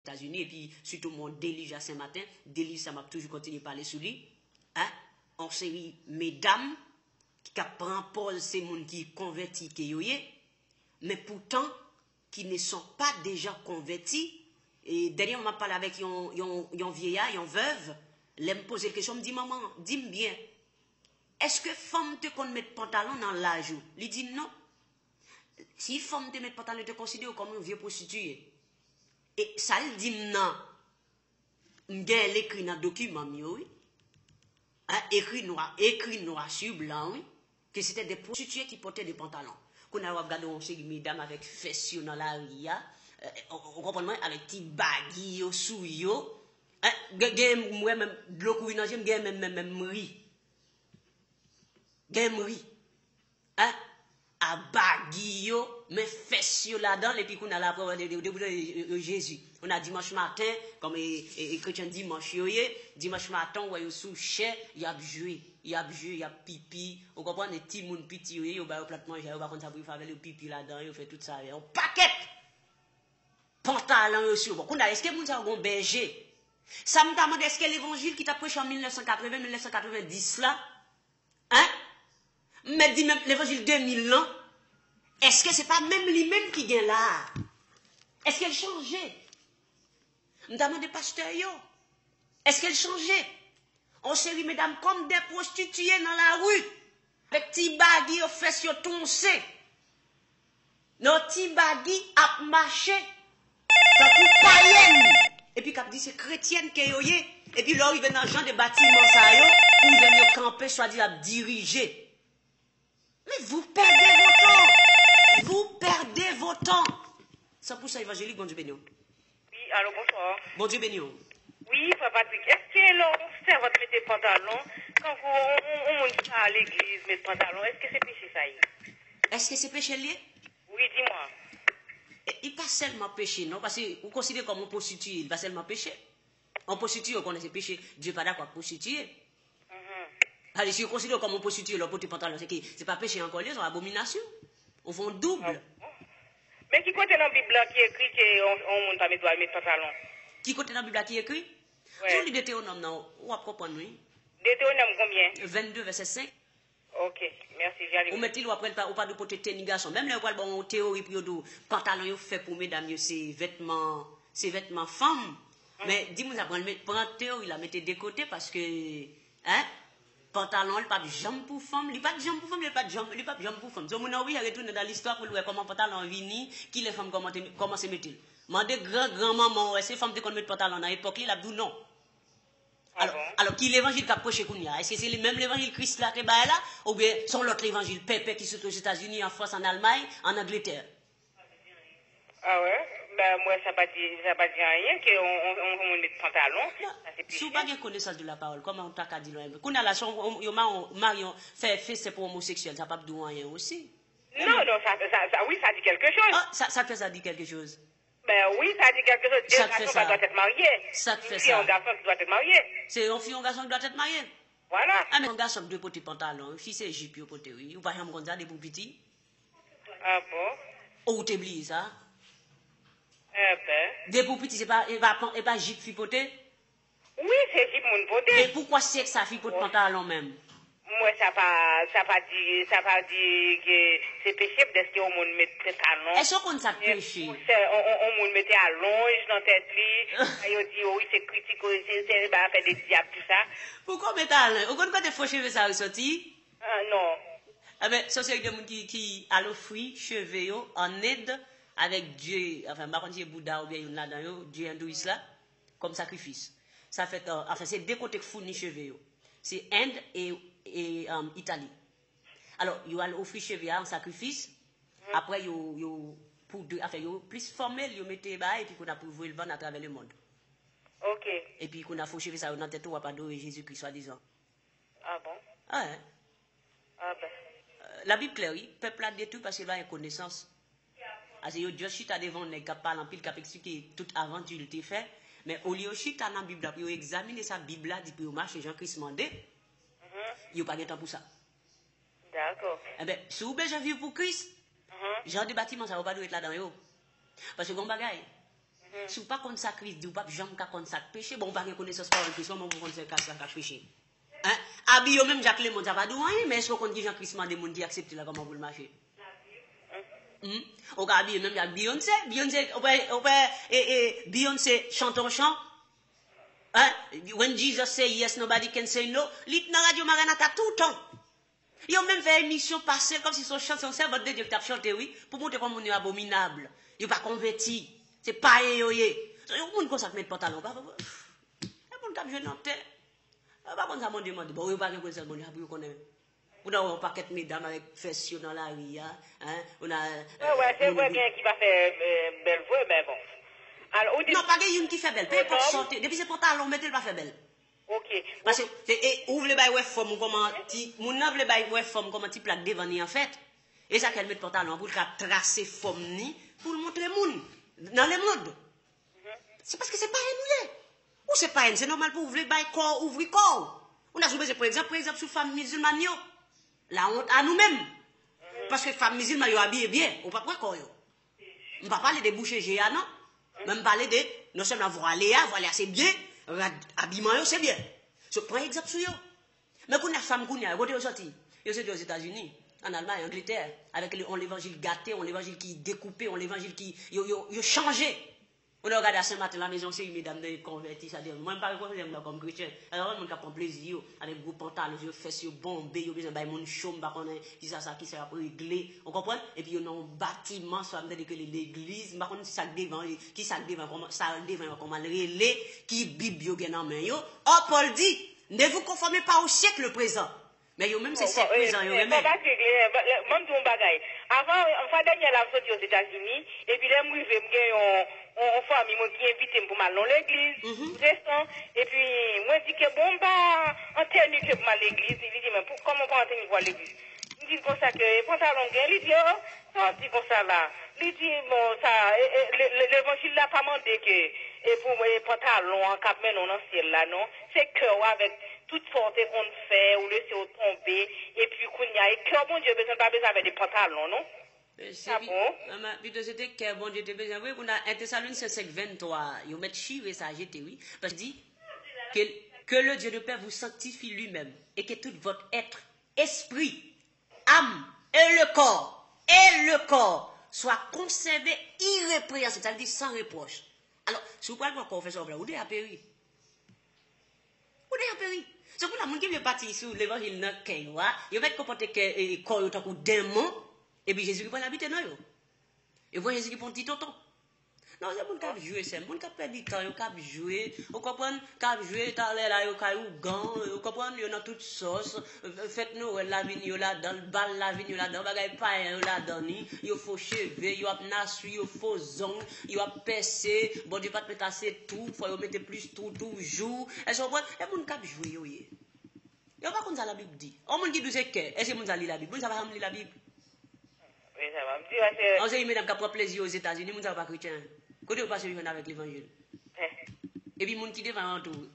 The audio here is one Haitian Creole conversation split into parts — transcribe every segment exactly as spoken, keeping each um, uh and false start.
Etazini, epi sitou mon delij a Senmaten, delij sa m ap toujou kontinye pale sou li, en, yon seri medam ki ap pran pòz se moun ki konvèti ke yo ye, men poutan qui ne sont pas déjà convertis. E dènyèman, m ap pale avèk yon, yon, yon vyeya, yon vèv. Lè m poze l kesyon, m di, manman, di m byen, èske fanm te konn met pantalon nan laj ou? Li di non. Si fanm te met pantalon, yo te konsidere w kòm yon vye pwostitiye. E sa l di m nan, m gen l ekri nan dokiman m yo, wi. Hein, écrit noir, écrit noir sur blanc, wi. Que c'était des prostituées qui portaient des pantalons. Kounye a w ap gade yon seri medam avèk fès yo nan lari a, euh, ou, ou konprann mwen, avèk ti bagi yo sou yo. Hein, gen, gen, m wè menm dlo kouri nan je m, gen menm, menm, menm m ri. Gen m ri. Hein? A bagi yo, men fès yo ladan l, epi kounye a la, apre, w ap di, Jezi. On a dimanch maten, kòm e, e, e kretyen dimanch yo ye, dimanch maten, w wè yo sou chè, y ap jwe, y ap jwe, y ap pipi. Ou konprann? E timoun piti yo ye, yo ba yo plat manje, yo pa konn sa pou yo fè avè l, yo pipi ladan, yo fè tout sa, yon pakèt pantalon yo sou yo. Bon, kounye a, èske moun sa yo gon bèje? Sa m ta mande, èske levanjil ki t ap preche an mil nèf san katreven, mil nèf san katreven dis la, Hein? M mèt di menm levanjil de mil lan, èske se pa menm li menm ki gen la a? Èske l chanje? M ta mande pastè yo, èske l chanje? On seri medam kòm de pwostitiye nan lari, avèk ti bagi yo, fès yo tonse. Nan ti bagi ap mache tankou payèn, epi k ap di se kretyèn ke yo ye, epi lè w rive nan jan de batiman sa yo, ou jwenn yo kanpe, swadizan ap dirije. Men vous perdez votre temps! Vous perdez votre temps! San pou san evanjelik, Bondye beni w. Wi, alo, bonswa. Bondye beni w. Wi, frè Patrick, èske lè yon sèvant mete pantalon, kankou yon, yon, yon moun ki pa al legliz met pantalon, èske se peche sa ye? Èske se peche l ye? Wi, di mwen. E, li pa sèlman peche, non, paske ou konsidere kòm yon pwostitiye, li pa sèlman peche. Yon pwostitiye, ou konnen se peche, Dye pa dakò ak pwostitiye. Mhm. Paske si yo konsidere w kòm yon pwostitiye, lè w pote pantalon, se ke se pa peche ankò, li se yon abominasyon. Ou fè yon doub. Ah bon? Men ki kote nan Bib la ki ekri ke yon, yon moun pa met, dwa met pantalon? Ki kote nan Bib la ki ekri? Wi. Ou li Detewonòm nan, w ap konprann, wi. Detewonòm konbyen? Vennde, vèsè senk. Ok, mèsi, Jali. Ou mèt li, w ap wè l pa, ou pa dwe pote teni gason. Menm lè yo pral ba w yon teyori pou yo di w pantalon yo fè pou medam yo, se vètman, se vètman fanm. Men, di moun sa pran, pran teyori la, mete de kote, paske, hein, pantalon an, li p ap janm pou fanm, li pa t janm pou fanm, li pa t janm, li p ap janm pou fanm. Se yon moun nan oblije retounen nan listwa pou l wè kòman pantalon an vini, kilè fanm kòmante-, kòmanse mete l. Mande gran, gran manman w, èske fanm te konn met pantalon nan epòk li, l ap di w non. Ah bon? Alò, alò, ki levanjil k ap preche kounye a? Èske se li menm levanjil Kris la te bay la? Oubyen se yon lòt levanjil pèpè ki sot Ozetazini, an Frans, an Almay, an Angletè? Ah wè? Ben, mwen, sa pa di, sa pa di anyen ke on, on, on moun met pantalon. Non, sa se peche. Si w pa gen konesans de la pawòl, kòman w ta ka di l anyen? Kounye a la, si on, on, yo ma-, on mari, on fè festen pou omoseksyèl, sa p ap di w anyen osi. Non, non, sa, sa, sa, wi, sa di kèlke choz. Ah, sa, sa k fè sa di kèlke choz? Ben wi, sa di kèlke choz. De gason pa dwa tèt marye. Sa k fè sa? Yon fi, yon gason ki dwa tèt marye. Se yon fi, yon gason ki dwa tèt marye? Vwala. Ah, men yon gason ki dwe pote pantalon, wi. Fi se jip yo pote, wi. Ou pa janm konn sa depi w piti? Ah bon? Ou te bliye sa? Enben. Depi w piti, se pa, e pa pan-, e pa jip fi pote? Wi, se jip moun pote. Men poukwa syèk sa fi pot pantalon menm? Mwen, sa pa, sa pa di, sa pa di ke se peche dèske yon moun met pantalon. Èske w konn sa k peche? Pou sè, on, on, on moun mete alonj nan tèt li, sa yo di, o wi, se kritik, o, se, se, ba, afè de dyab, tou sa. Poukwa w met alonj? Ou konn kote fo cheve sa yo soti? Ah, non. Enben, se yon seri de moun ki, ki al ofri cheve yo an End avèk dye, anfen, m pa konn si se Bouda oubyen youn ladan yo, dye endouyis la, kòm sakrifis. Sa fèt, euh, anfen, se de kote k founi cheve yo. Se End e, e, um, Itali. Alò, yo al ofri cheve a an sakrifis. Apre, yo, yo, pou de, anfen, yo plis fòme l, yo mete bagay, epi kounye a pou yo voye l vann atravè lemonn. Ok. Epi kounye a fo cheve sa yo nan tèt ou, w ap adore Jezikri, swadizan. Ah bon? Ah, hein. Ah ben. Euh, Labib klè, wi. Pèp la detwi paske yo pa gen konesans. Ase yo just chita devan yon nèg k ap pale anpil, k ap eksplike tout avanti l te fè. Men olye yo chita nan Bib la pou yo egzamine sa Bib la di pou yo mache jan Kris mande, yo pa gen tan pou sa. Dakò. Enben, si w bezwen viv pou Kris, jan de batiman sa yo pa dwe ret ladan yo. Paske gon bagay, Si w pa konn sa Kris di, w p ap janm ka konn sa k peche. Bon, ou pa gen konesans pawòl Kris, kòman pou w konn sa k sa k peche? Hein? Abi yo menm, Jacques Lemond, sa pa di w anyen, men èske w konn kijan Kris mande moun ki aksepte l la kòman pou l mache? Hmm? Ou ka abiye menm jan ak Beyoncé. Beyoncé, ou pa, ou pa, e, e, Beyoncé chante yon chan. Hein? When Jesus say yes, nobody can say no. Li t nan radyo Maranatha toutan. Yo menm fè emisyon pase l kòmsi se yon chan, se yon sèvant de Dye ki t ap chante, wi, pou montre kòman moun yo abominab. Yo pa konvèti. Se payen yo ye. So, yon moun konsa k met pantalon, pa, pa, pa. E moun k ap jwe nan tè. Yo pa konn sa Bondye mande. Bon, yo pa gen konesans Bondye, sa pou yo konnen. Ou nan wè yon pakèt medam avèk fès yo nan lari a, hein? Ou nan, Wè, wè, se vre gen ki pa fè eh, bèl vre, men bon. Alò, ou di. Non, pa gen youn ki fè bèl. Pe enpòt sa w te. Depi se pantalon w mete, l pa fè bèl. Ok. Paske e, e, ou vle bay wè fòm ou kòman ti. Moun nan vle bay wè fòm kòman ti plak devan ni an fèt. E sa k fè l met pantalon an pou l ka trase fòm ni pou l montre moun nan lemond. Se paske se payen nou ye. Ou se payen, se nòmal pou w vle bay kò w, ouvri kò w. Ou nan sou bezwen pran egzanp, pran egzanp sou fanm mizilman yo. Lawont a nou menm. Paske fanm mizilman yo abiye byen, ou pa p wè kò yo. M pa pale de bouche je a non. Men m pale de non sèlman vwale a, vwale a se byen, rad abiman yo se byen. So pran egzanp sou yo. Men kounye a fanm kounye a, kote yo sòti? Yo sòti Ozetazini, ann Almay, Angletè, avèk yon levanjil gate, yon levanjil ki dekoupe, yon levanjil ki yo, yo, yo chanje. Ou nan gade a Sen Maten la mezon, se yon seri medam nan yo konvèti sa dèyè. Mwen m pa rekonèt m nan kòm kretyen. Alò moun k ap pran plezi yo avèk gwo pantalon yo, fès yo bonbe, yo bezwen bay moun cho, m pa konnen kisa sa kisa y ap regle. Ou konprann? Epi yo nan yon batiman, sa m tande ke li legliz, m pa konn sa k devan, kisa k devan, kòman sa devan yo kòman l rele, ki bib yo gen nan men yo. Ò Pòl di, ne vous conformez pas au siècle présent. Men yo menm se syèk prezan yo renmen. Bagay regle, ban m di w yon bagay. Avan, fwa dènyè la m soti Ozetazini, epi lè m rive m gen yon, yon, yon fanmi mwen ki envite m pou m al nan yon legliz, pwotestan, epi mwen di ke bon m pa an teni ke pou m al legliz, li di men pou, kòman w pa an teni pou w al legliz? M di l konsa ke pantalon m gen, li di o, sa w ap di konsa la? Li di bon sa, e, e, le, le, levanjil la pa mande ke e pou e pantalon an k ap mennen w nan syèl la non, se kè w avèk tout sa w te konn fè, ou lese w tonbe, epi kounye a, e kè Bondye bezwen, l pa bezwen avè de pantalon, non. Sa bon. Manman, pito se te kè Bondye te bezwen vre pou nan en Tesalonisyen senk venntwa, yo mèt chire sa jete, wi. Paske di, que, que le Dieu de paix vous sanctifie lui-même, et que tout votre être, esprit, âme, et le corps, et le corps, soit conservé irrépréhensible, sa vle di san repwòch. Alò, si w pral pran kò w fè sa w vle, ou deja peri. Ou deja peri. Se pou la moun ki vle pati sou levanjil nan kè yo a, yo mèt konpòte kè e, kò yo tankou denmon, epi Jezi ki pral abite nan yo. Yo pran Jezi ki pran ti tonton. Non, se moun k ap jwe, sè m. Moun k ap pèdi tan yo, k ap jwe, ou konprann, k ap jwe, talè la yo kay ougan, ou konprann, yo nan tout sòs, fèt Nwèl la vin yo ladan l, bal la vin yo ladan l, bagay payen yo ladan li, yo fo cheve, yo ap naswi, yo fo zong, yo ap pèse, Bondye pa t mete ase twou, fò yo mete plis twou toujou. Èske w konprann? E moun k ap jwe yo ye. Yo pa konn sa Labib di. Yon moun ki di w se kè, èske moun sa li Labib? Moun sa pa janm li Labib. Yon seri medam k ap pran plezi yo Ozetazini, moun sa yo pa kretyen. Kote yo pase yo jwenn avèk levanjil? Epi moun ki devan yo an tou.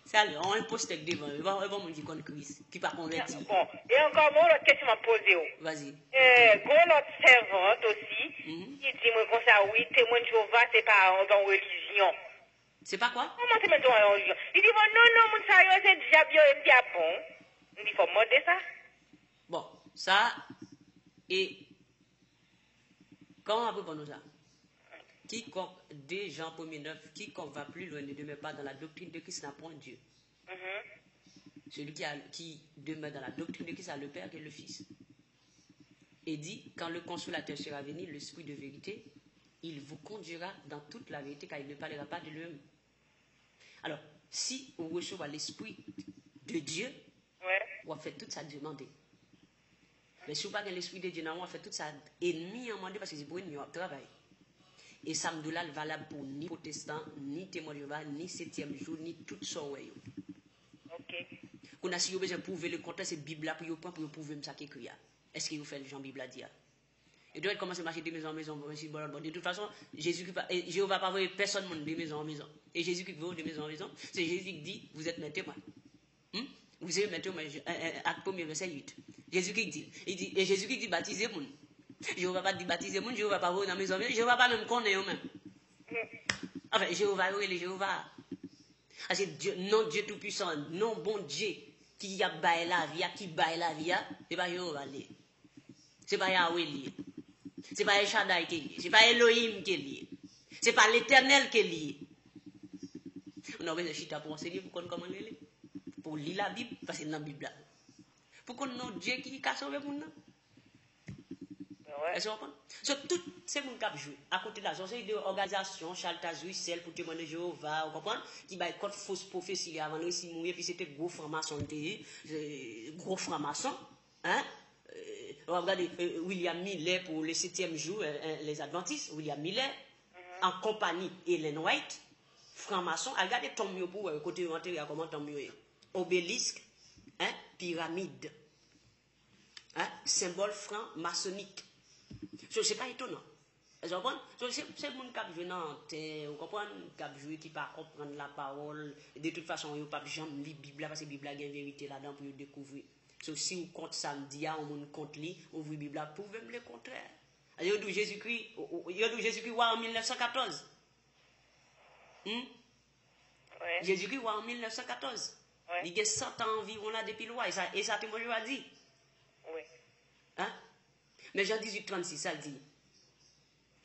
Salye, yon enpostè k devan yo, e pa, e pa moun ki konn Kris, ki pa konvèti. Bon, e ankò, bon, lòt kesyon m ap poze w. Vazi. Gon lòt sèvant osi, ki di mwen konsa, wi, Temwen Jewova se pa yon relijyon. Se pa kwa? Kòman se mete w nan yon jan? Li di, bon, non, non, moun sa yo, se dyab yo ye. M di, a bon? M di, fò m mande sa. Bon, sa, e, kòman m ap reponn ou sa? Quiconque, deux Jean premier neuf, quiconque va plus loin ne demeure pas dans la doctrine de Christ n'a point Dieu. Celui qui, a, qui demeure dans la doctrine de Christ a le Père et le Fils. Et dit, quand le Consolateur sera venu, l'Esprit de vérité, il vous conduira dans toute la vérité, car il ne parlera pas de lui-même. Alò, si ou resevwa Lespri de Dye, w ap fè tout sa Dye mande. Men si w pa gen Lespri de Dye nan ou, w ap fè tout sa ènmi an mande, paske se pou ènmi an w ap travay. E sa m di w la, l valab pou ni pwotestan, ni Temwen de Jewova, ni Setyèm Jou, ni tout sa w wè yo. Kounye a, si yo bezwen pwouve lekontrè, se Bib la pou yo pran pou yo pwouve m sa k ekri a. Èske yo fè l jan Bib la di a? Yo dwe kòmanse mache de mezon an mezon, mezon an mezon. De tout fason, Jezi ki pa, e, Jewova pa voye pèsonn moun de mezon an mezon. E Jezi ki voye w de mezon an mezon. Se Jezi ki di, vous êtes mes témoins. Hmm? Vous êtes mes témoins, Ak premye vèsè uit. Jezi ki di, li di, e Jezi ki di batize moun. Jewova pa di batize moun, Jewova pa voye w nan mezon an mezon, Jewova pa menm konnen yo menm. Anfen, Jewova yo rele Jewova. Paske Dye, non Dye Toupisan, non Bondye ki ap bay lavi a, ki bay lavi a, se pa Jewova l ye. Se pa Yawe l ye. Se pa El Shaddai ke l ye. Se pa Elohim ke l ye. Se pa Letènèl ke l ye. Ou nan bezwen chita pou ansenye, pou konn kòman l rele. Pou li Labib, paske nan Bib la. Pou konn non Dye ki ka sove moun nan. Èske w konprann? So, tout se moun k ap jwe. Akote la, se yon seri de òganizasyon, Chaltas Russell, pou Temwen de Jewova, ou konprann, ki bay kòt fos pwofesi li avan l resi mouri, epi se te gwo franmason l te ye, gwo franmason, hein? W ap gade William Miller pou le septième jour, les Adventistes, William Miller, an konpanyi Ellen White, franmason, al gade tonm yo pou wè kote yo antere a, kòman tonm yo ye. Obelisk, hein? Piramid. Hein? Senbòl franmasonik. So, se pa etonan. Èske w konprann? So, se, se moun k ap jwe nan antè, ou konprann? K ap jwe, ki pa konprann lapawòl. De tout fason, yo p ap janm li Bib la, paske Bib la gen verite ladan pou yo dekouvri. So, si w kont sa m di a, yon moun kont li, ouvri Bib la, pwouve m lekontrè. Yo di w Jezikri, yo di w Jezikri wa an mil nèf san katòz. Hmm? Jezikri wa an mil nèf san katòz. Li gen san tan anviwon la depi l wa. E sa, e sa Temwen Jewova di. Hein? Men Jan dizuit trannsis, sa l di.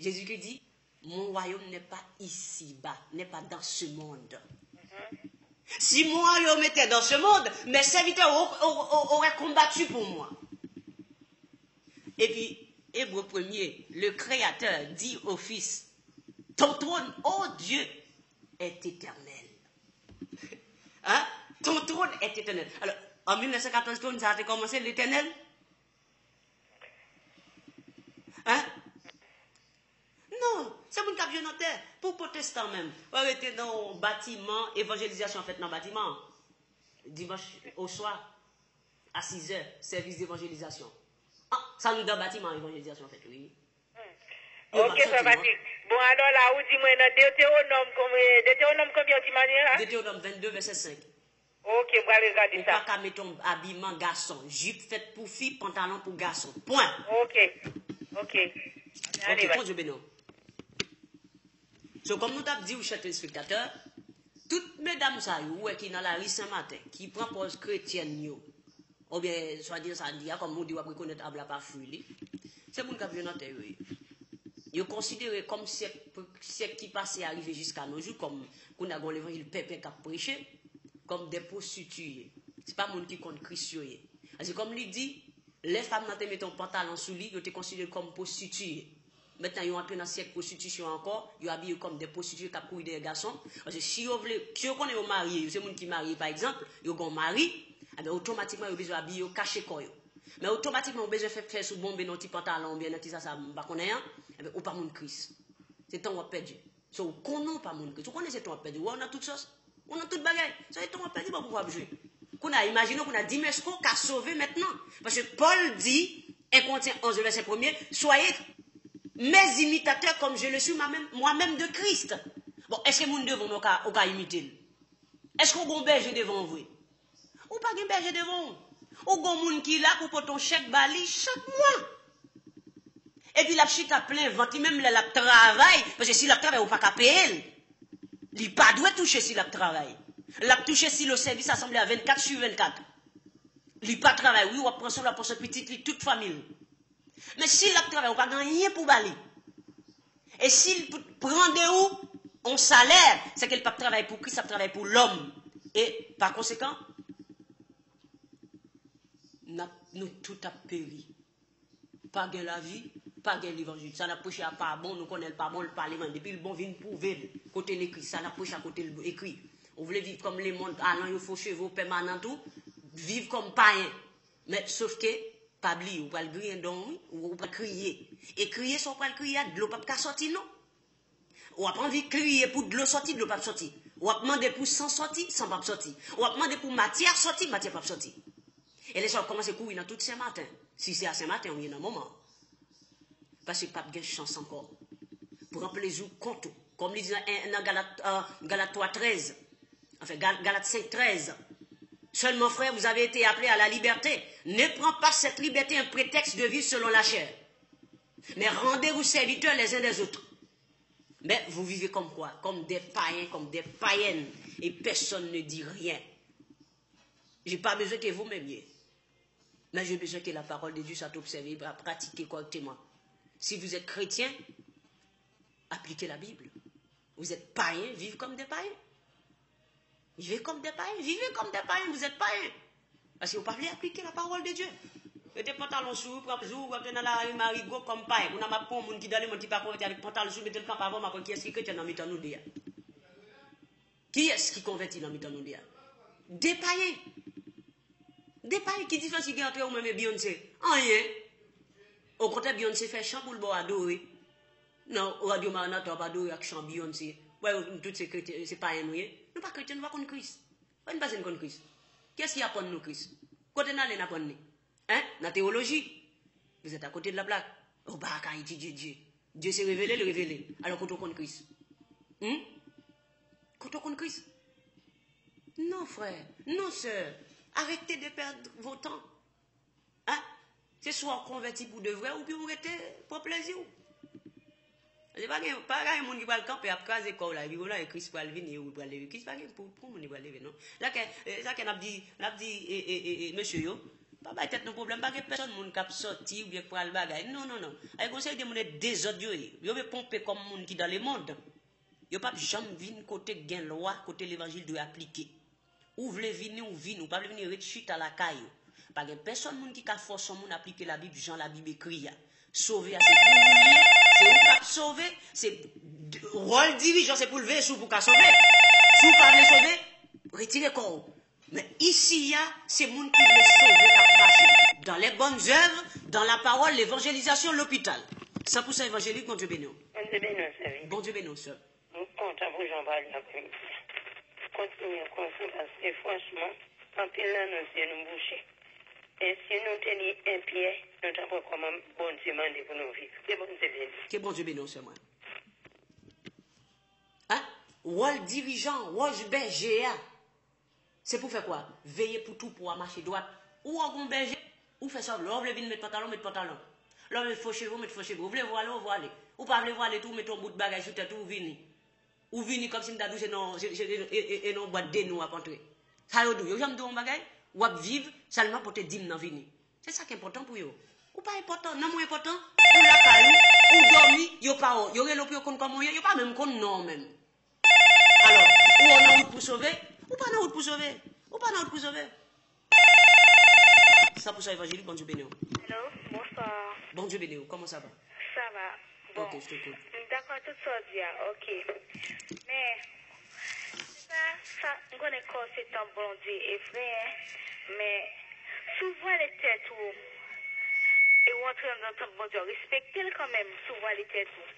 Jezikri di, mon royaume n'est pas ici-bas, n'est pas dans ce monde. Si mon royaume était dans ce monde, mes serviteurs auraient combattu pour moi. Epi, Ebre premye, le Créateur dit au Fils, ton trône, ô Dieu, est éternel. Hein? Ton trône est éternel. Alò, an mil nèf san katòz, twòn sa a te kòmanse, Letènèl? Hein? Non, se moun k ap jwe nan tè. Pou pwotestan menm, w a rete nan yon batiman, evanjelizasyon fèt nan batiman. Dimanch oswa, a sizè, sèvis devanjelizasyon. Ah, sa nou dan batiman evanjelizasyon fèt, wi. Yo pa Ok, frè santi, non? Patrick. Bon, alò la, ou di mwen nan Detewonòm, konbyen, Detewonòm konbyen ou di m an ye la? Detewonòm vennde, vèsè senk. Ok, m pral regade Ou sa. pa ka mete yon abiman gason. Jip fèt pou fi, pantalon pou gason. Pwen. Ok, ok. Ok, Bondye beni w. So, kòm nou t ap di w, chè telespektatè, tout medam sa yo, ou wè ki nan lari Senmaten, ki pran pòz kretyèn yo, oubyen swadizan sa di a, kòm ou di w ap rekonèt ab la pa fwi li, se moun k ap jwe nan tè yo ye. Yo konsidere kòm syèk, syèk ki pase a rive jiska no jou, kòm kounye a gen yon levanjil pèpè k ap preche, kòm de pwostitiye. Se pa moun ki konn Kris yo ye. Paske kòm li di, lè fanm nan te mete yon pantalon sou li, yo te konsidere l kòm pwostitiye. Mentnan yo antre nan syèk pwostitisyon ankò, yo abiye kòm de pwostitiye k ap kouri dèyè gason. Paske si yo vle, si yo konnen yo marye, yo se moun ki marye pa egzanp, yo gen yon mari, enben otomatikman yo bezwen abiye yo, kache kò yo. Men otomatikman ou bezwen fè, fè sou bonbe nan yon ti pantalon oubyen nan ti sa sa m pa konnen an, enben ou pa moun Kris. Se tan w ap pèdi. So, ou konnen w pa moun Kris. Ou konnen se tan w ap pèdi. Ou wè w nan tout sòs. Ou nan tout bagay. So, se tan w ap pèdi, bon, pou w ap jwe. Kounye a, imajine w, kounye a, Dimèsko ka sove mentnan. Paske Pòl di, en Korentyen onz, vèsè premye, soyez mes imitateurs comme je le suis moi-même, moi-même de Christ. Bon, èske moun devan w ou ka, ou ka imite l? Èske w gen yon bèje devan w vre? Ou pa gen bèje devan w. Ou gen yon moun ki la pou pote yon chèk ba li chak mwa. Epi l ap chita plen vant li, menm lè l ap travay, paske si l ap travay, ou pa ka peye l. Li pa dwe touche si l ap travay. L ap touche si l o sèvis asanble a vennkat sou vennkat. Li pa travay, wi, w ap pran swen l, w ap pran swen pitit li, tout fanmi l. Men si l ap travay, ou pa gen anyen pou ba li. E si l p-, pran de ou yon salè, se ke l p ap travay pou Kris, l ap travay pou lòm. E pa konsekan, n ap, nou tout ap peri. Pa gen lavi, pa gen levanjil. Sa n ap preche a pa bon, nou konnen l pa bon, l pale, men depi l bon, vin pwouve l kote l ekri. Sa n ap preche a kote l ekri. Ou vle viv kòm lemonn, alan yo fo cheve w pèmanan tou, viv kòm payen. Men, sof ke, pa bliye, ou pral griyen dan w, wi, ou, ou pral kriye. E kriye, sa w pral kriye a, dlo p ap ka sòti, non. W ap anvi kriye pou dlo sòti, dlo p ap sòti. W ap mande pou san sòti, san p ap sòti. W ap mande pou matyè sòti, matyè p ap sòti. E lè sa w ap kòmanse kouri nan tout Senmaten, si se a Senmaten ou ye nan moman an. Paske p ap gen chans ankò. Pran plezi w kont ou. Kòm li di nan, nan Galat, euh, Galat twa trèz, anfen, Gal-, Galat senk trèz. Seulement, frères, vous avez été appelés à la liberté. Ne prends pas cette liberté un prétexte de vivre selon la chair. Mais rendez-vous serviteurs les uns des autres. Mais vous vivez comme quoi? Comme des païens, comme des païennes. Et personne ne dit rien. J'ai pas besoin que vous m'aimiez. Mais j'ai besoin que la parole de Dieu soit observée et pratiquée correctement. Si vous êtes chrétien, appliquez la Bible. Vous êtes païen, vivez comme des païens. Vivez comme des païens, vivez comme des païens, vous êtes païens. Paske ou pa vle aplike la parole de Dieu. Mete pantalon sou ou, pran pòz ou, rantre nan lari Marigo kòm payen. Kounye a m ap pran yon moun ki dans le monde ki pa konvèti avèk pantalon sou, mete l kanpe avè w, m ap wè kiyès ki kretyen nan mitan nou de a. Kiyès ki konvèti nan mitan nou de a? De payen. De payen, ki diferans ki gen ant ou menm e Beyoncé? Anyen. Okontrè, Beyoncé fè chan pou l ba w adore. Nan Radyo Maranatha, w ap adore ak chan Beyoncé. Wè, nou tout se kretyen, se payen nou ye. Nou pa kretyen, nou pa konn Kris. Wè, nou panse n konn Kris. Kiyès ki aprann nou Kris? Kote n ale n aprann li? Hein? Nan teyoloji? Vous êtes à côté de la plaque. Ou pa ka etidye Dye. Dye se revele, l revele. Alò, kote w konn Kris? Hmm? Kote w konn Kris? Non, frè. Non, sè. Arrêtez de perdre vos temps. Hein? Se swa w konvèti pou de vrè, oubyen w rete pran plezi w. Se pa gen, pa gen moun ki pral kanpe ap kraze kò w la, epi w la, e Kris pral vini, e w pral leve. Kris pa gen pou, pou moun li pral leve, non. Sa ke, eh, sa ke n ap di, n ap di, e, e, e, e, mesye yo, pa bay tèt nou pwoblèm, pa gen pèsòn moun k ap sòti oubyen k pral bagay. Non, non, non. Ay, gon seri de moun e dezòd yo ye. Yo vle ponpe kòm moun ki dans le monde. Yo p ap janm vin kote k gen lwa, kote levanjil dwe aplike. Ou vle vini, ou vini. Ou pa vle vini, ret chita lakay ou. Pa gen pèsòn moun ki ka fòse yon moun aplike Labib jan Labib ekri a. Sove a se pou ou li ye, se ou k ap sove, se d-, wòl dirijan se pou l veye si w pou ka sove. Si w pa vle sove, retire kò w. Men isi a, se moun ki vle sove k ap mache. Dans les bonnes œuvres, dans la parole, l'évangélisation, l'hôpital. San pou san evanjelik, Bondye beni w. Bondye beni w, sèvi. Bondye beni w, sè. M kontan pou jan w pale avè m. Kontinye konsa, paske franchman, anpil nan nou zye nou bouche. E si nou te li en pyè, nou t ap wè kòman Bondye mande pou nou viv. Ke Bondye beni w. Ke Bondye beni w, sè mwen. Hein? Wòl dirijan, wòl bèje a. Se pou fè kwa? Veye pou twoupo a mache dwat. Ou wè w gon bèje, ou fè sa w vle. Lè w vle vin met pantalon, met pantalon. Lè w vle fo cheve, w met fo cheve. Ou vle vwale, w vwale. Ou pa vle vwale tou, ou met yon bout bagay sou tèt ou, ou vini. Ou vini kòmsi m ta di w se nan, se, se, e, e, e nan bwat de nwi w ap antre. Sa yo di w? Yo janm di w yon bagay? W ap viv, sèlman pote dim nan vini. Se sa k enpòtan pou yo. Ou pa enpòtan, nanm ou enpòtan, ou lakay ou, ou dòmi, yo pa wè w. Yo rele w pou yo konn kòman w ye, yo pa menm konn non w menm. Alò, ou nan wout pou sove? Ou pa nan wout pou sove. Ou pa nan wout pou sove. San pou san evanjelik, Bondye beni w. Hello, bonsoir. Bondye beni w, comment ça va? Ça va. Bon, ok, je t'écoute. M dakò tout sa w di a, ok. Men, se pa sa, m konnen kò se tanp Bondye, e vre, men si w vwale tèt ou, e w antre anndan tanp Bondye, w respekte l kanmenm si w vwale tèt ou.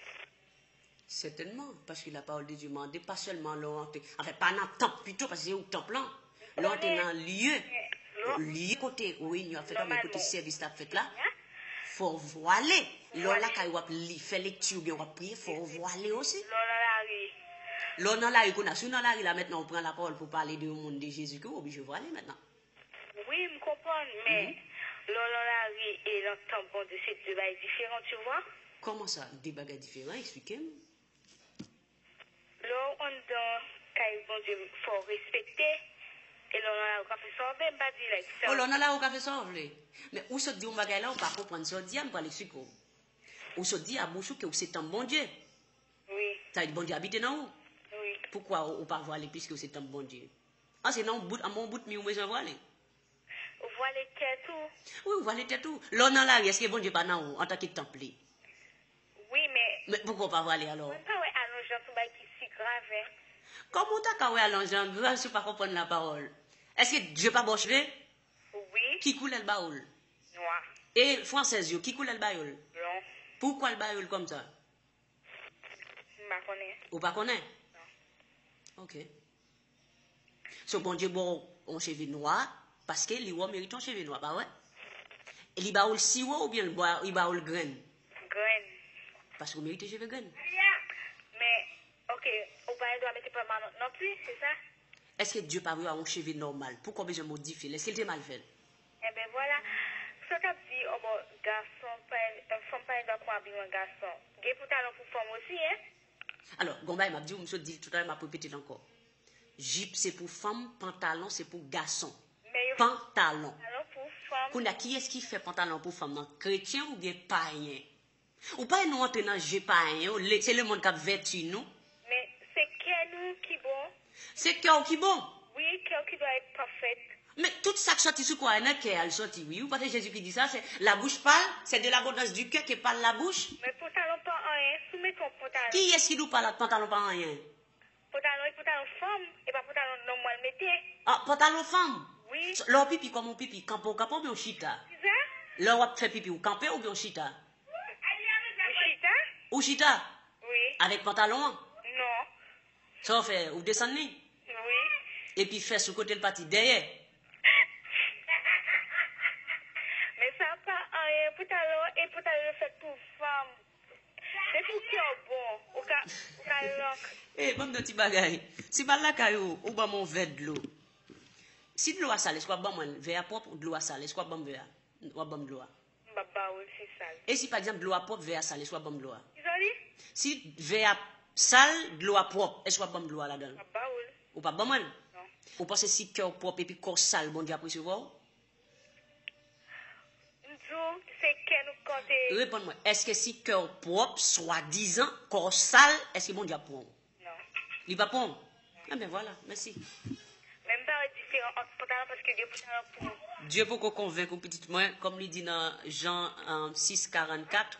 Sètènman, paske la parole de Dieu mande pa sèlman lè w antre, anfen, pa nan tanp pito, paske se ou k tanp lan. Lè w antre nan lye, lye kote reyinyon ap fèt la, oubyen kote sèvis la ap fèt la, fò w vwale. Lè w lakay w ap li, fè lekti oubyen w ap priye, fò w vwale osi. Lè w nan lari. Lè w nan lari kounye a, si w nan lari la mentnan, ou pran lapawòl pou pale de yon moun, de Jezi, ke w oblije vwale mentnan. Wi, m konprann, men lè w nan lari e nan tanp Bondye, se de bagay diferan, tu vois. Kòman sa, de bagay diferan? Eksplike m. Lè w anndan kay Bondye, fò w respekte, e lè w nan lari, w ka fè sa w vle, m pa di, like, sa. O, lè w nan lari, w ka fè sa w vle. Men ou sot di yon bagay la, ou pa konprann sa w di a, m pral eksplike w. Ou sot di a bouch ou ke ou se tanp Bondye. Wi. Sa vle di Bondye abite nan ou. Wi. Poukwa ou, ou pa vwale piske ou se tanp Bondye? An, se nan yon bout, an, yon bout mi ou bezwen vwale. Ou vwale tèt ou. Wi, ou vwale tèt ou. Lè w nan lari, èske Bondye pa nan ou antanke tanp li? Wi, men. Men poukwa w pa vwale alò? Mwen pa wè alonjan se yon bagay ki si grav, en. Kòman w ta ka wè alonjan grav si w pa konprann lapawòl? Èske Dye pa ba w cheve? Wi. Ki koulè l ba w l? Nwa. E fransèz yo, ki koulè l ba yo l? Blon. Poukwa l ba yo l kòmsa? M pa konnen. Ou pa konnen? Non. Ok. So, Bondye ba w yon cheve nwa, paske li wè w merite yon cheve nwa, pa vre? E li ba w l siwo oubyen li ba, li ba w l grenn? Grenn. Paske w merite cheve grenn. Men, ok, ou pa gen dwa mete pèmanant non plis, se sa? Èske Dye pa vle w a yon cheve nòmal? Poukwa w bezwen modifye l? Èske l te mal fè l? Enben vwala. Sa w t ap di, o bon, gason pa, fanm pa gen dwa pran abiman gason. Gen pantalon pou fanm osi, en? Alò, gon bagay m ap di w, m sot di l toutalè, m ap repete l ankò. Jip se pou fanm, pantalon se pou gason. Men yo fè pantalon pou fanm. Kounye a, kiyès ki fè pantalon pou fanm nan? Kretyen oubyen payen? Ou pa wè nou antre nan je payen yo, le- se lemonn k ap vèti nou. Men se kè nou ki bon. Se kè w ki bon. Wi, kè w ki dwe pafè. Men tout sa k sòti sou kò a, nan kè a l sòti, wi. Ou pa tande Jezi ki di sa, se la bouche parle, c'est de l'abondance du cœur que parle la bouche. Men pantalon pa anyen, si w mete yon pantalon. Kiyès ki di w pa la pantalon pa anyen? Pantalon e pantalon fanm, e pa pantalon nonm w al mete. Ah, pantalon fanm? Wi. So, lè w pipi, kòman w pipi? Kanpe w kanpe oubyen w chita? Kisa? Lè w ap fè pipi, w kanpe oubyen w chita? Ou chita? Ou chita? Wi. Avèk pantalon an? Non. Sa w fè? Ou desann li? Wi. Epi fès ou kote l pati? Dèyè? Men sa pa anyen, pantalon, e pantalon yo fèt pou fanm. Se pou kè w bon, ou ka, ou ka lank. Eh, ban m yon ti bagay. Si m al lakay ou, ou ban m yon vè dlo. Si dlo a sal, èske w ap ban mwen vè a pwòp, dlo a sal, èske w ap ban m vè a? W ap ban m dlo a? M p ap ba ou l si sal. E si, pa egzanp, dlo a pwòp, vè a sal, èske w ap ban m dlo a? Kisa w di? Si vè a sal, dlo a pwòp, èske w ap ban m dlo a ladan l? M p ap ba ou l. Ou p ap ban mwen l? Non. Ou panse si kè w pwòp epi kò w sal, Bondye ap resevwa w? M di w, se kè nou k konte. Reponn mwen, èske si kè w pwòp, swadizan, kò w sal, èske Bondye ap pran w? Non. Li p ap pran w? Enben, vwala, mèsi. Men m pa wè diferan ant pantalon, paske de pantalon pou. Dye poko konvenk ou, pitit mwen, kòm li di nan Jan, euh, sis karannkat,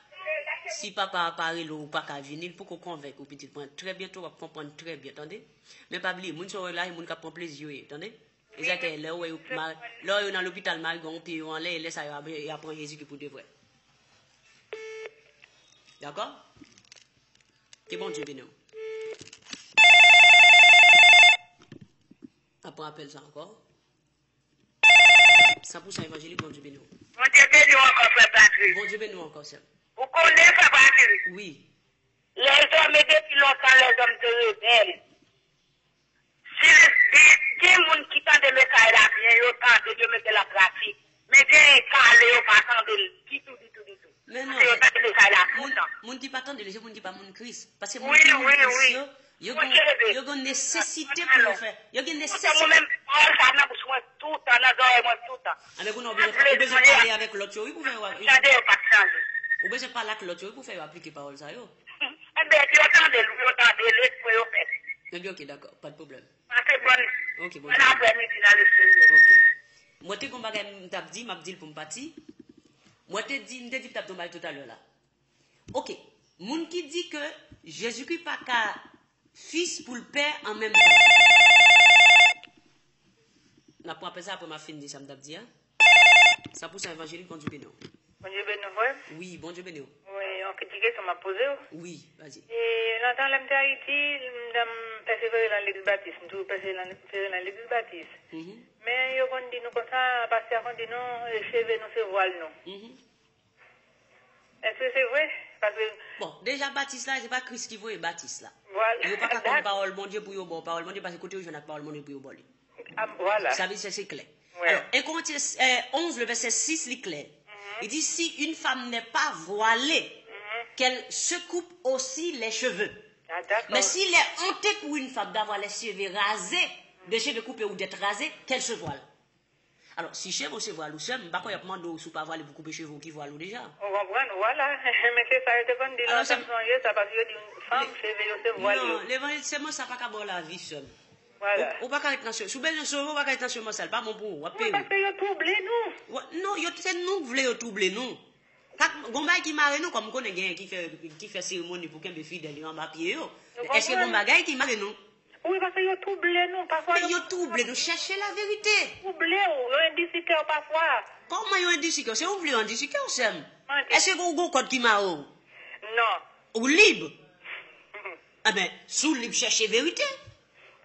si papa a pa rele w, ou pa ka vini, li poko konvenk ou, pitit mwen. Trè byento, w ap konprann trè byen, tande? Men pa bliye, moun sa yo la, e moun k ap pran plezi yo ye, tande? E sa k fè, lè w wè yo, ma- lè w wè yo nan lopital, mari gen yon pye yo anlè, e lè sa yo ap, y ap pran Jezikri pou de vrè. Dakò? Ke Bondye beni w. N ap pran apèl sa ankò. San pou san evanjelik, Bondye beni w. Bondye beni w ankò, frè Patrick. Bondye beni w ankò, sè m. Ou konnen, frè Patrick? Wi. Lèzòm, e depi lontan, lèzòm te rebèl. Si gen, gen moun ki tande mesaj la byen, yo tande l, yo mete l an pratik. Men genyen ka lè yo pa tande l ditou, ditou, ditou. Men non, paske yo tande mesaj la toutan. Moun ki pa tande l, se moun ki pa moun Kris. Paske moun ki moun Kris yo, yo gen, yo gen nesesite pou yo fè. Yo gen nesesite. Mwen menm, pawòl sa nan bouch mwen toutan, nan zòrèy mwen toutan. Anben, kounye a ou bezwen, ou bezwen pale avèk lòt yo, wi, pou fè yo. Tande yo pa t chanje. Ou bezwen pale ak lòt yo, wi, pou fè yo aplike pawòl sa yo. Enben, yo tande l, yo tande l, espre yo fè. Enben, oke, dakò, pa de pwoblèm. Pase bòn, bòn aprèmidi nan lesyèl. Oke. Mwen te gon bagay m t ap di, m ap di l pou m pati. Mwen te di, m te di m t ap di yon bagay toutalè la. Oke. Moun ki di ke Jezikri pa ka Fis pou l Pè an menm tan. N ap pran apèl sa apre m a fin di sa m t ap di a. San pou san evanjelik, Bondye beni w. Bondye beni w, frè m. Wi, Bondye beni w. Wi, yon ti kesyon m ap poze w. Wi, vas-y. E, lontan lè m te Ayiti, m, m pèsevere nan legliz batis. M toujou pèsevere nan, pèsevere nan legliz batis. Mhm. Men yo konn di nou konsa, pastè a konn di nou, e, cheve nou se vwal nou. Mhm. Èske se vre? Paske. Bon, deja batis la, se pa Kris ki voye batis la. Vwala. Yo pa ka konn pawòl Bondye pou yo ba w pawòl Bondye, paske kote yo jwenn ak pawòl Bondye pou yo ba w li? Ah, vwala. Sa vle di se klè. Wi. Alò, en Korentyen, eh, onz, le vèsè sis, li klè. Mhm. Li di, si une femme n'est pas voilée, mhm, qu'elle se coupe aussi les cheveux. Ah, d'accord. Mais s'il est honteux pour une femme d'avoir les cheveux rasés, des cheveux coupés ou d'être rasés, qu'elle se voile. Alò, si cheve w se vwal ou, sè m, m pa kwè y ap mande w si w pa vwale pou koupe cheve w ki vwal ou deja. Ou konprann? Vwala. Men se sa yo te konn di lontan, m sonje sa, paske yo di fanm, cheve yo se vwal yo. Non, levanjil, sèman sa pa ka ba w lavi, sè m. Vwala. Ou, ou pa ka ret nan sè, si w bezwen sove, ou pa ka ret nan sèman sa, l pa bon pou ou, w ap peri. Wi, paske yo twouble nou. Non, yo, se nou k vle yo twouble nou. Gon bagay ki mare nou, kòm m konnen genyen ki fè, ki fè seremoni pou kenbe fidèl yo anba pye yo. Èske gon bagay ki mare nou? Wi, paske yo twouble nou, pafwa. Men yo twouble nou, chèche laverite. Twouble w, yo endisi kè w pafwa. Kòman yo endisi kè w? Se ou k vle yo endisi kè w, sè m. Èske ou gon kòd ki mare w? Non. Ou lib. Enben, si w lib, chèche verite.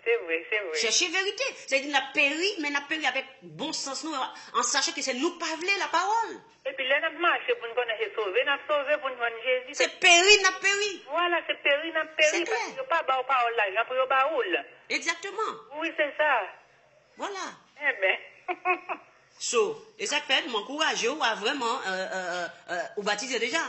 Se vre, se vre. Chèche verite. Se di n ap peri, men n ap peri avèk bon sans nou, an sachan ke se nou k pa vle lapawòl. Epi lè n ap mache pou n konnen se sove n ap sove, pou n jwenn Jezi. Se peri n ap peri. Vwala, se peri n ap peri, paske yo pa ba w pawòl la jan pou yo ba ou l. Egzakteman. Wi, se sa. Vwala. Enben. So, e sa k fè, m ankouraje w a vrèman, euh, euh, euh, euh, ou batize deja?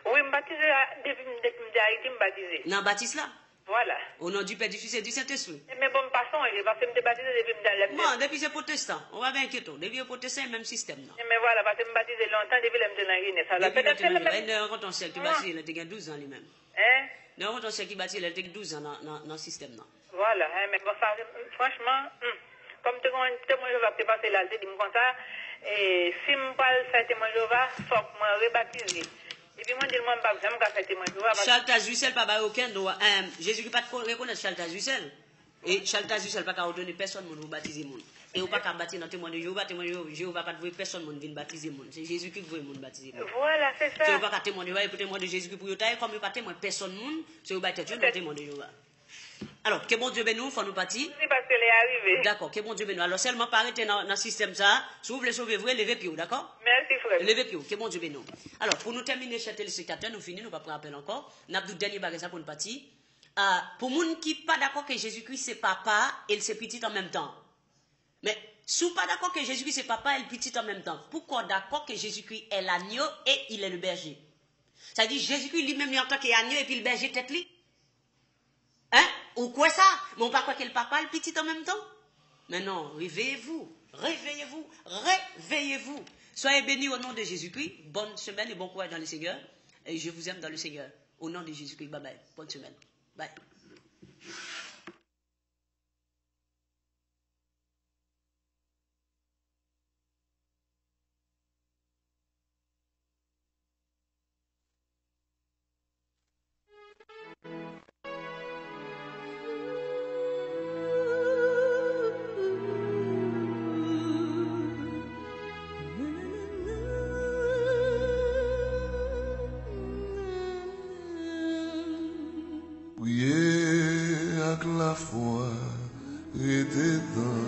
Wi, m batize a, depi, depi m te Ayiti, m batize. Nan batis la? Vwala. Au nom du Père, du Fils et du Saint-Esprit. Enben bon, m pa sonje, paske m te batize depi m te lè m te. Bon, depi se pwotestan, ou pa gen enkyete w. Depi yo pwotestan, e menm sistèm nan. Enben vwala, paske m batize lontan, depi lè m te nan Guinée. Sa la, Depi lè petèt te se nan menm. Guinée, nan yon kontan sèk ki batize lè te gen douz an li menm. Hein? Nan yon kontan sèk ki batize lè te gen douz an nan, nan, nan sistèm nan. Vwala, hein, men bon, sa, franchman, hmm, kòm te gen yon temwen Jewova ki te pase la, l te di m konsa, e, si m pral fè temwen Jewova, fòk mwen rebatize. Epi mwen di l, mwen m p ap janm ka fè temwen Jewova. Paske Charles Taze Russell pa bay okenn dwa. Em, Jezikri pa t ko- rekonèt Charles Taze Russell. E Charles Taze Russell pa ka òdone pèsòn moun pou batize moun. E ou pa ka batize nan temwen de Jewova, temwen de Jewova pa t voye pèsòn moun vin batize moun. Se Jezikri ki voye moun batize moun. Vwala, se sa. Se yo pa ka temwen de Jewova, e pou temwen de Jezikri pou yo ta ye, kòm yo pa temwen pèsòn moun, se yo bay tèt yo nan temwen de Jewova. Alò, ke Bondye beni w, fò nou pati. Wi, paske lè a rive. Dakò, ke Bondye beni w. Alò, sèlman pa rete nan, nan sistèm sa a. Si w vle sove vre, leve pye w, dakò? Mèsi, frè. Leve pye w, ke Bondye beni w. Alò, pou nou tèmine, chè telespektatè, nou fini, nou p ap pran apèl ankò. N ap di w dènye bagay sa pou n pati. Ah, pou moun ki pa dakò ke Jezikri se papa e l se pitit an menm tan. Men, si w pa dakò ke Jezikri se papa e l pitit an menm tan, poukò w dakò ke Jezikri est l'agneau et il est le berger? Sa di Jezikri li menm li antanke agneau epi l bèje tèt li? Hein? Ou kwè sa? Men w pa kwè ke l papa, l pitit an menm tan? Men non, réveillez-vous, réveillez-vous, réveillez-vous. Soyez bénis au nom de Jésus-Christ. Bonne semaine et bon courage dans le Seigneur. Et je vous aime dans le Seigneur. Au nom de Jésus-Christ. Bye bye. Bonne semaine. Bye. Priye ak lafwa, rete dan